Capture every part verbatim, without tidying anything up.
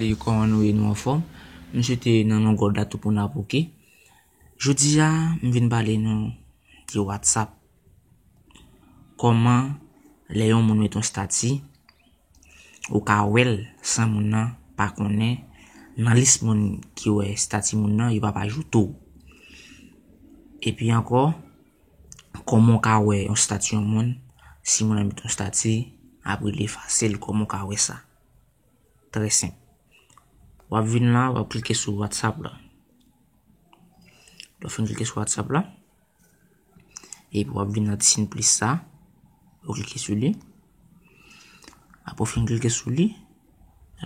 Kòman nou ye, nou anfòm? M swete nan longò dat tout moun ap oke. Jodi a, m vin pale nou de WhatsApp. Kòman lè yon moun met yon stati, ou ka wè l san moun nan pa konnen, nan lis moun ki wè stati moun nan, yo p ap ajoute w. Epi ankò, kòman w ka wè yon stati yon moun, si moun nan met yon stati, apre li efase l, kòman w ka wè sa? Trè senp. W ap vin la, w ap klike sou WhatsApp la. Lè w fin klike sou WhatsApp la, epi w ap vin nan ti siy plis sa, ou klike sou li. Apre w fin klike sou li,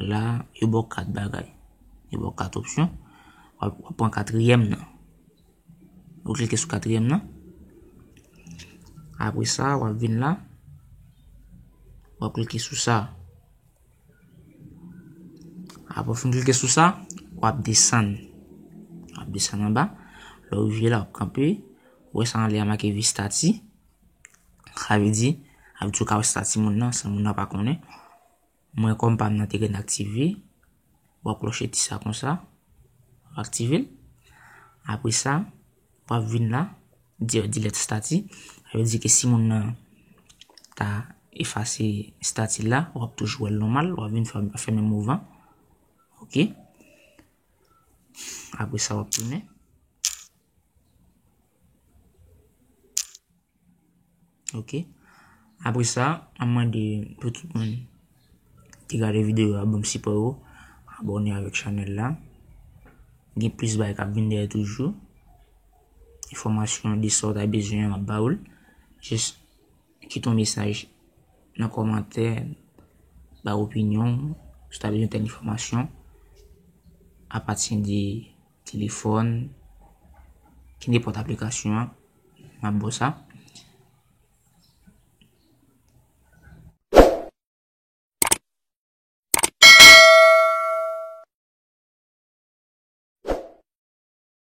la, yo ba w kat bagay. Yo ba w kat opsyon. W ap, w ap pran katriyèm nan. Ou klike sou katriyèm nan. Apre sa, w ap vin la. W ap klike sou sa. Apre w fin klike sou sa, w ap desann. W ap desann anba. Lè w rive la, w ap kanpe. Ou wè sa anlè a make vye stati. Sa vle di, ap di w ka wè stati moun nan, san moun nan pa konnen. Mwen, kòm pa m nan te gen aktive, w ap klòche ti sa konsa, w ap aktive l. Apre sa, w ap vin la, di, delete stati. Sa vle di ke si moun nan ta efase stati la, w ap toujou wè l nòmal, w ap vin fè, fè menm mouvman. Oke. Apre sa, w ap tounen. Oke. Apre sa, m ap mande pou tout moun ki gade videyo a, ban m sipò yo, abòne avèk chanèl la. Gen plis bagay k ap vin dèyè toujou. Enfòmasyon de sa w ta bezwen an, m ap ba ou l. Jis kite yon mesaj nan kòmantè, bay opinyon w, si w ta bezwen tèl enfòmasyon apati de telefòn, ki nenpòt aplikasyon an, m ap ba w sa.